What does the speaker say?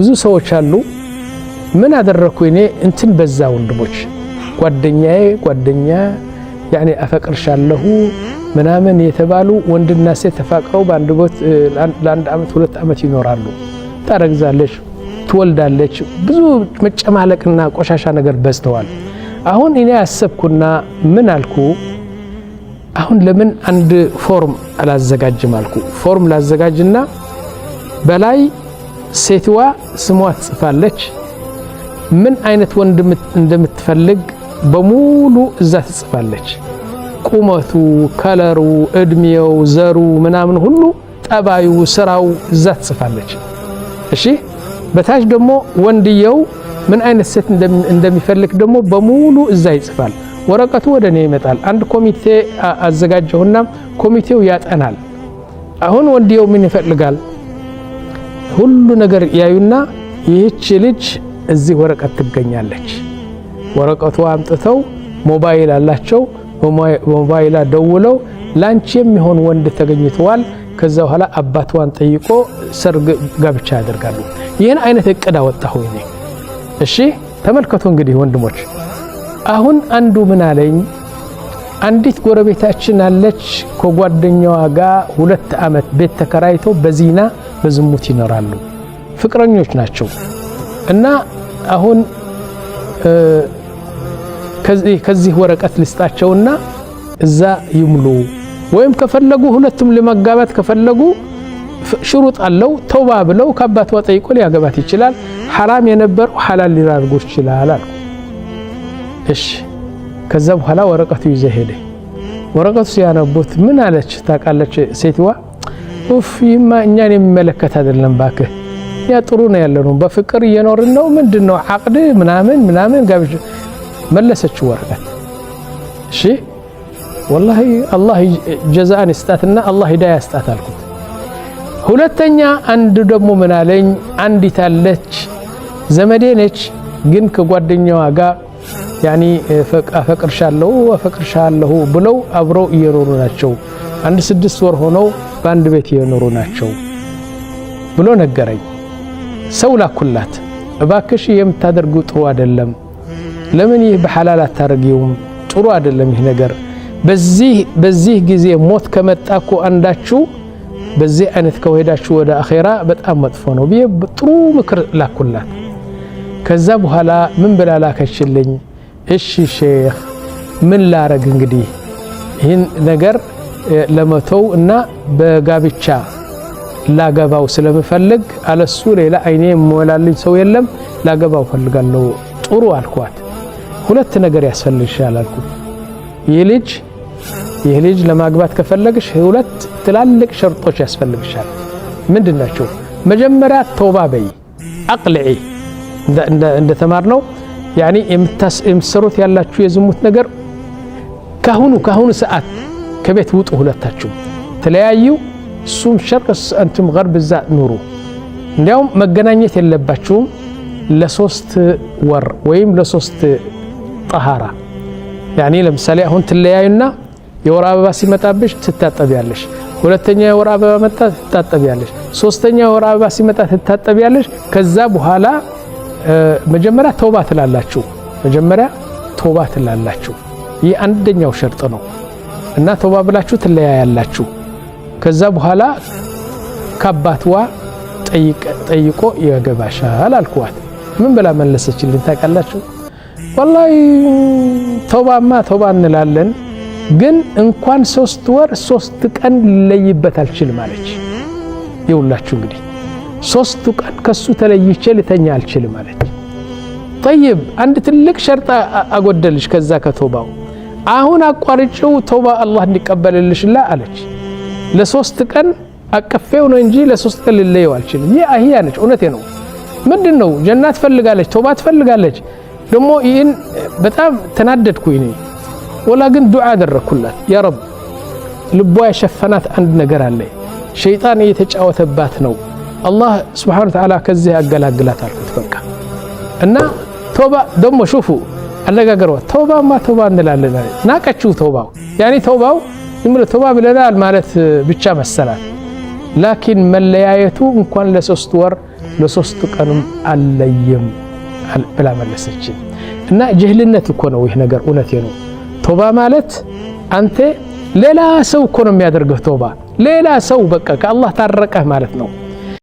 ብዙ ሰዎች አሉ። ምን አደረኩ እኔ? እንትን በዛ ወንድሞች፣ ጓደኛዬ ጓደኛ ያኔ አፈቅርሻለሁ ምናምን የተባሉ ወንድና ሴት ተፋቅረው በአንድ ቦት ለአንድ አመት 2 አመት ይኖራሉ። ታረግዛለች፣ ትወልዳለች። ብዙ መጨማለቅና ቆሻሻ ነገር በዝተዋል። አሁን እኔ ያሰብኩና ምን አልኩ? አሁን ለምን አንድ ፎርም አላዘጋጅም አልኩ። ፎርም ላዘጋጅና በላይ ሴትዋ ስሟ ትጽፋለች። ምን አይነት ወንድ እንደምትፈልግ በሙሉ እዛ ትጽፋለች። ቁመቱ፣ ከለሩ፣ እድሜው፣ ዘሩ ምናምን ሁሉ፣ ጠባዩ፣ ስራው እዛ ትጽፋለች። እሺ፣ በታች ደግሞ ወንድየው ምን አይነት ሴት እንደሚፈልግ ደግሞ በሙሉ እዛ ይጽፋል። ወረቀቱ ወደ እኔ ይመጣል። አንድ ኮሚቴ አዘጋጀሁና ኮሚቴው ያጠናል። አሁን ወንድየው ምን ይፈልጋል? ሁሉ ነገር ያዩና ይህች ልጅ እዚህ ወረቀት ትገኛለች። ወረቀቱ አምጥተው ሞባይል አላቸው። በሞባይላ ደውለው ላንቺ የሚሆን ወንድ ተገኝተዋል። ከዛ በኋላ አባትዋን ጠይቆ ሰርግ ጋብቻ ያደርጋሉ። ይህን አይነት እቅድ አወጣሁ እኔ። እሺ፣ ተመልከቱ እንግዲህ ወንድሞች። አሁን አንዱ ምን አለኝ? አንዲት ጎረቤታችን አለች፣ ከጓደኛዋ ጋር 2 ዓመት ቤት ተከራይተው በዚና በዝሙት ይኖራሉ። ፍቅረኞች ናቸው። እና አሁን ከዚህ ወረቀት ልስጣቸውና እዛ ይሙሉ፣ ወይም ከፈለጉ ሁለቱም ለመጋባት ከፈለጉ ሽሩጥ አለው፣ ተውባ ብለው ከአባቷ ጠይቆ ሊያገባት ይችላል። ሐራም የነበረው ሐላል ሊያደርጉ ይችላል አልኩ። እሺ፣ ከዛ በኋላ ወረቀቱ ይዘ ሄደ። ወረቀቱ ሲያነቡት ምን አለች ታውቃለች ሴትዋ? ኡፍ፣ ይማ እኛን የሚመለከት አይደለም ባክህ፣ እኛ ጥሩ ነው ያለነው፣ በፍቅር እየኖርን ነው። ምንድን ነው አቅድ ምናምን ምናምን ጋብዥ? መለሰችው ወረቀት። እሺ፣ ወላሂ አላህ ጀዛአን ይስጣትና አላህ ሂዳያ ይስጣት አልኩት። ሁለተኛ አንድ ደግሞ ምን አለኝ? አንዲት አለች፣ ዘመዴ ነች፣ ግን ከጓደኛዋ ጋር ያኒ አፈቅርሻለሁ አፈቅርሻለሁ ብለው አብረው እየኖሩ ናቸው። አንድ 6 ወር ሆነው በአንድ ቤት እየኖሩ ናቸው ብሎ ነገረኝ። ሰው ላኩላት። እባክሽ የምታደርጊው ጥሩ አይደለም። ለምን ይህ በሐላል አታደርጊውም? ጥሩ አይደለም ይህ ነገር። በዚህ ጊዜ ሞት ከመጣ እኮ አንዳችሁ በዚህ አይነት ከሄዳችሁ ወደ አኼራ በጣም መጥፎ ነው ብዬ ጥሩ ምክር ላኩላት። ከዛ በኋላ ምን ብላ ላከችልኝ? እሺ ሼክ፣ ምን ላረግ እንግዲህ ይህን ነገር ለመተው እና በጋብቻ ላገባው ስለምፈልግ፣ አለሱ ሌላ አይኔ የሞላልኝ ሰው የለም፣ ላገባው ፈልጋለሁ። ጥሩ አልኳት። ሁለት ነገር ያስፈልግሻል አልኩት። ይህ ልጅ ለማግባት ከፈለግሽ ሁለት ትላልቅ ሸርጦች ያስፈልግሻል። ምንድን ናቸው? መጀመሪያ ተውባ በይ፣ አቅልዒ፣ እንደተማርነው ያኒ የምትሰሩት ያላችሁ የዝሙት ነገር ካሁኑ ሰዓት ከቤት ውጡ፣ ሁለታችሁ ተለያዩ። እሱም ሸርቅ አንቱም ገርብ እዛ ኑሩ። እንዲያውም መገናኘት የለባችሁም ለ3 ወር ወይም ለሶስት ጠሃራ። ያኒ ለምሳሌ አሁን ትለያዩና የወር አበባ ሲመጣብሽ ትታጠቢያለሽ። ሁለተኛ የወር አበባ መጣ፣ ትታጠቢያለሽ። ሶስተኛ የወር አበባ ሲመጣ ትታጠቢያለሽ። ከዛ በኋላ መጀመሪያ ተውባ ትላላችሁ። መጀመሪያ ተውባ ትላላችሁ። ይህ አንደኛው ሸርጥ ነው እና ተውባ ብላችሁ ትለያያላችሁ። ከዛ በኋላ ከአባትዋ ጠይቆ ያገባሻል አልኩዋት። ምን ብላ መለሰችልኝ ታውቃላችሁ? ወላሂ ተውባማ ተውባ እንላለን፣ ግን እንኳን 3 ወር 3 ቀን ልለይበት አልችልም አለች። ይውላችሁ እንግዲህ 3 ቀን ከሱ ተለይቼ ልተኛ አልችልም አለች። ጠይብ፣ አንድ ትልቅ ሸርጥ አጎደልሽ ከዛ ከተውባው። አሁን አቋርጭው ተውባ አላህ እንዲቀበልልሽላ አለች። ለ3 ቀን አቅፌው ነው እንጂ ለ3 ቀን ልለየው አልችልም። ይህ አህያ ነች። እውነቴ ነው። ምንድን ነው፣ ጀና ትፈልጋለች፣ ተውባ ትፈልጋለች። ደግሞ ይህን በጣም ተናደድኩ እኔ። ወላ ግን ዱዓ አደረግኩላት። ያ ረብ፣ ልቧ የሸፈናት አንድ ነገር አለ። ሸይጣን እየተጫወተባት ነው። አላህ ስብሓነ ወተዓላ ከዚህ ያገላግላት አልኩት። በቃ እና ተውባ ደግሞ ሹፉ አነጋገሯ፣ ተውባማ ተውባ እንላለን። ናቀችው ተውባው። ያኒ ተውባው ዝም ብሎ ተውባ ብለናል ማለት ብቻ መሰላት። ላኪን መለያየቱ እንኳን ለ3 ወር ለ3 ቀንም አለይም ብላ መለሰችኝ። እና ጅህልነት እኮ ነው ይህ ነገር፣ እውነቴ ነው። ቶባ ማለት አንተ ሌላ ሰው እኮ ነው የሚያደርግህ። ቶባ ሌላ ሰው በቃ ከአላህ ታረቀህ ማለት ነው።